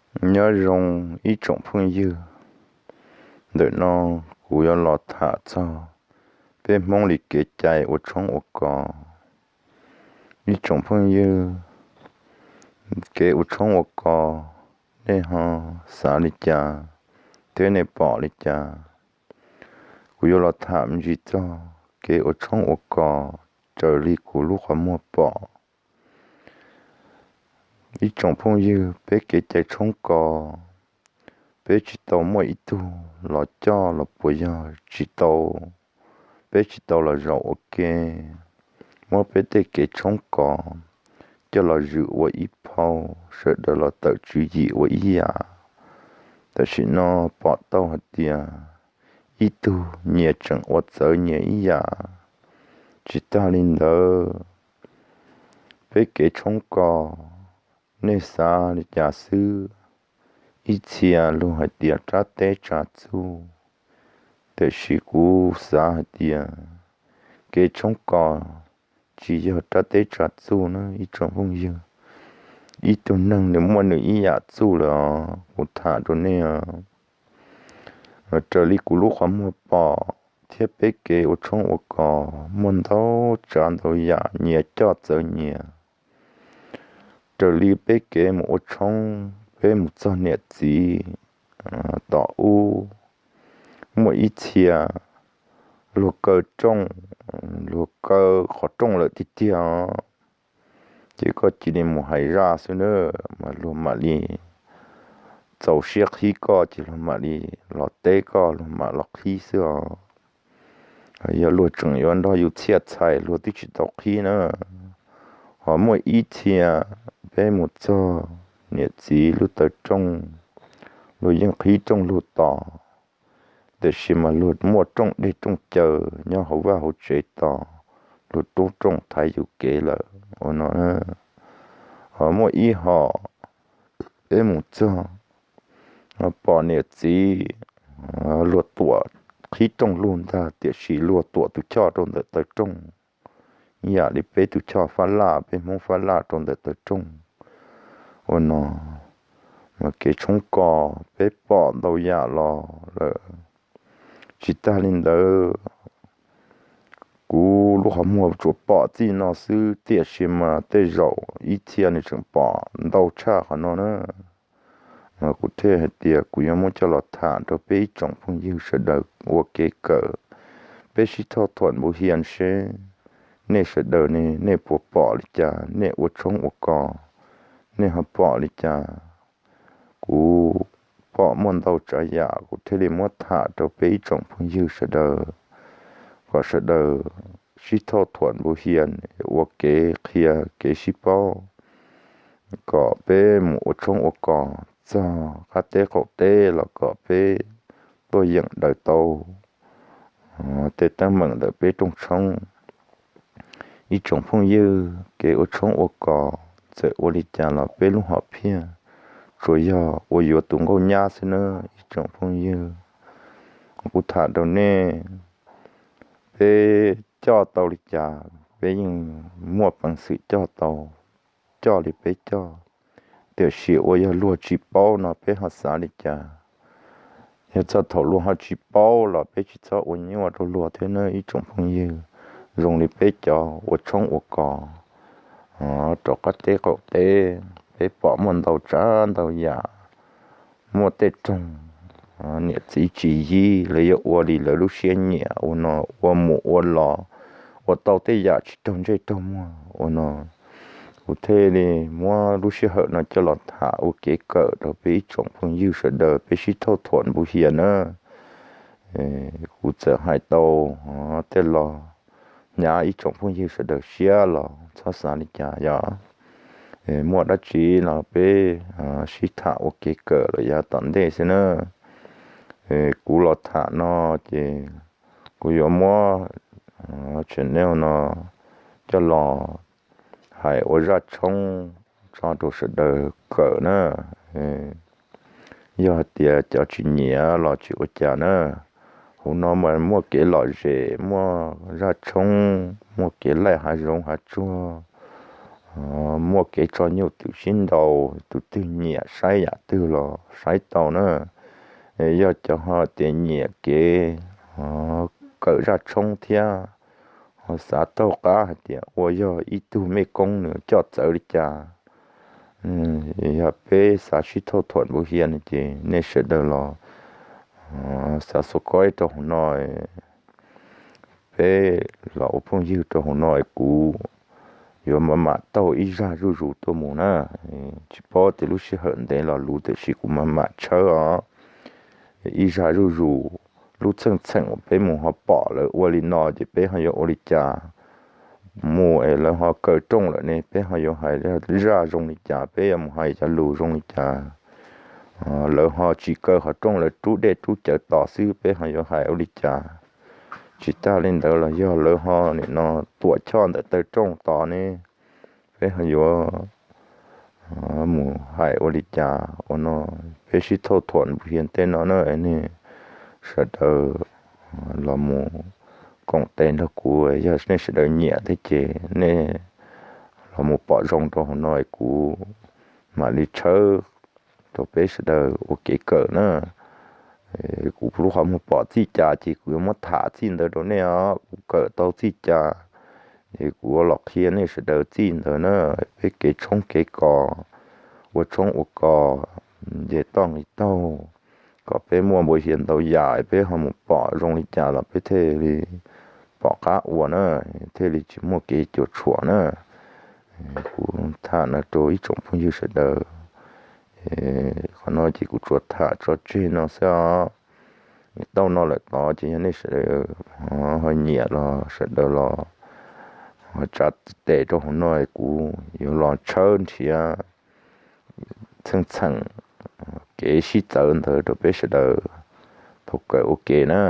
Nyob zoo ib tsoom phooj ywg, ntawm no kuv yuav los tham txog peb Hmoob li kev cai ua tshoob ua kos. Ib tsoom phooj ywg, kev ua tshoob ua kos nej ho xav li cas thiab nej pom li cas? Kuv yuav los tham me ntsis txog kev ua tshoob ua kos raws li kuv lub qhov muag pom. Ib tsoom phooj ywg, peb kev cai tshoob kos, peb tsis tau muaj ib tug los coj los puas yog tsis tau, peb tsis tau los zaum ua ke, muab peb tej kev tshoob kos coj los zwm ua ib phau, sawv daws los tawm tswv yim ua ib yam. Tam sim no pom tau hais tias ib tug nyias tseem ua txawv nyias ib yam. Tsis tag li ntawd, peb kev tshoob kos, nej xav li cas xwb, ib txhia luag hais tias rab teb tsa txuj, tiam sis kuv xav hais tias kev tshoob kos tsis yog rab teb tsa txuj na ib tsoom phooj ywg. Ib tug neeg nws muaj nws ib yam txuj lawm os, kuv tham rau nej os. Raws li kuv lub qhov muag pom thiab peb kev ua tshoob ua kos muaj ntau tsav ntau yam nyias coj txawv nyias. Raws li peb kev mus ua tshoob, peb mus txog niam txiv tom ub, muaj ib txhia luag kaw rooj, luag kaw qhov rooj lawm tiag tiag os, ces koj cia li mus hais zaj xwb na, mas luag mam li txaus siab qhib koj, ces luag mam li los teb koj, luag mam los qhib xwb os. Yog luag tseem yuav nrog yus txhiaj txhais, luag twb tsis tau qhib na. Ho muaj ib txhia peb mus txog niam txiv lub taw rooj, luag yeej qhib rooj lug tos, tiam sis mas luag muaj rooj dej rooj cawv nyob hauv vaj hauv tsev tos, luag rub rooj thaiv yus kev lawm ua no. Ho muaj ib hom peb mus txog, pom niam txiv luag tuam qhib rooj lug ntag, tiam sis luag tuam tus choj rau ntawm taw rooj, ib yam li peb tus choj fab laj, peb Hmoob fab laj rau ntawm taw rooj ua no. Mas kev tshoob kos peb pom ntau yam los lawm. Tsis tag li ntawd, kuv lub qhov muag tsuas pom txij no xwb, tiam sis mas tej zaum ib txhia nws tseem pom ntau tshaj qhov no na. Mas kuv thiaj hais tias kuv yuav muab coj los tham rau peb ib tsoom phooj ywg sawv daws ua kev kawm, peb sib thauj thuam npuv hias seb nej sawv daws ne, nej puas pom li cas, nej ua tshoob ua kos, nej ho pom li cas. Kuv pom muaj ntau tsav yam, kuv thiaj li muab tham rau peb ib tsoom phooj ywg sawv daws, kom sawv daws sib thauj thuam npuv hias ua kev qhia kev sib paub, kom peb mus ua tshoob ua kos txog qab teb qaum teb los kom peb tuaj yeem daws tau tej teeb meem ntawm peb rooj tshoob. Ib tsoom phooj ywg, kev ua tshoob ua kos txawm ua li cas los peb lub hom phiaj tsuas yog ua yuav tus nkauj nyab xwb na ib tsoom phooj ywg. Kuv tham rau nej, peb coj tau li cas peb yeej muaj peev xwm coj tau, coj li peb coj. Tiam sis ua yog luag tsis paub no peb ho xav li cas? Yog txog thaum luag ho tsis paub los peb tsis txhob ua nyuaj rau luag thiab na ib tsoom phooj ywg. Zoo li peb cov ua tshoob ua kos rau qab teb qaum teb, peb pom muaj ntau tsav ntau yam, muaj tej rooj niam txiv tsis yig, lawv yuav ua li lawv lub siab nyiam ua no, ua mus ua los, ua tau tej yam tsis raug ntsej raug muag ua no. Kuv thiaj li muab lub sij hawm no coj los tham ua kev kawm rau peb ib tsoom phooj ywg sawv daws peb sib thauj thuam npuv hias na. Kuv txawm hais tau tej los hnyav ib tsoom phooj ywg sawv daws siab los txhob xav li cas yom. Muaj dab tsi los peb sib tham ua kev kawm los yav tom ntej xwb na. Kuv los tham no ces kuv yuav muab channel no coj los hais ua zaj tshoob tso rau sawv daws kawm na. Yog hais tias cov tsis nyiam los tsis ua cas na. Hauv no mas muaj kev lom zem, muaj zaj tshoob, muaj kev laij hav zoov hav tsuag, muaj kev tso nyuj twm sib nraus, tus twg nyiam saib yam twg los saib tau na. Yog cov ho tias nyiam kev kawm zaj tshoob thiab ho xav taug qab hais tias ua yog ib tug mej koob nws coj txawv li cas, yog peb xav sib thauj thuam npaum hias no ces nej sawv daws los xav xua koib rau hauv no, peb los ua phooj ywg rau hauv no es kuv yuav mam mam taug ib zaj zuj zus tuaj mus na. Tsis paub tias lub sij hawm ntev los luv tiam sis kuv mam mam tshawb os. Ib zaj zuj zus, lub txheej txheem uas peb mus ho pom lawv ua li no ces peb ho yuav ua li cas? Mus es lawv ho kaw rooj lawm ne peb ho yuav hais zaj zoo li cas, peb yuav mus hais cov lus zoo li cas? Lawv ho tsis kaw qhov rooj, lawv rub dej rub cawv tos xwb, peb ho yuav hais ua li cas? Tsis tas li ntawd los yog lawv ho nim no tuam choj ntawm taw rooj tos ne, peb ho yuav mus hais ua li cas? Ua no peb sib thauj thuam npaum hias tej no na, nej sawv daws los mus koom tes nrog kuv, yog nej sawv daws nyiam thiab ces nej los mus pom zoo rau hauv no es kuv mam li tshawb rau peb sawv daws ua kev kawm na. Kuv lub qhov muag pom txij cas ces kuv yuav muab tham txij ntawd rau nej os. Kuv kawm tau txij cas es kuv yuav los qhia nej sawv daws txij ntawd na. Peb kev tshoob kev kos, ua tshoob ua kos, nce toj nqis taug, kom peb muaj npaum hias ntau yam, peb ho mus pom zoo li cas los peb thiaj li pom qab ua na, thiaj li tsis muaj kev cuam tshuam na. Kuv tham no rau ib tsoom phooj ywg sawv daws, qhov no ces kuv tsuas tham tso tseg no xwb os. Tau no lawm tod ces yog nej sawv daws ho nyiam los sawv daws los tsa tes rau hauv no, kuv yuav los tshawb nrhiav txheej txheem kev sib txawv ntawd rau peb sawv daws tau kawm ua ke na.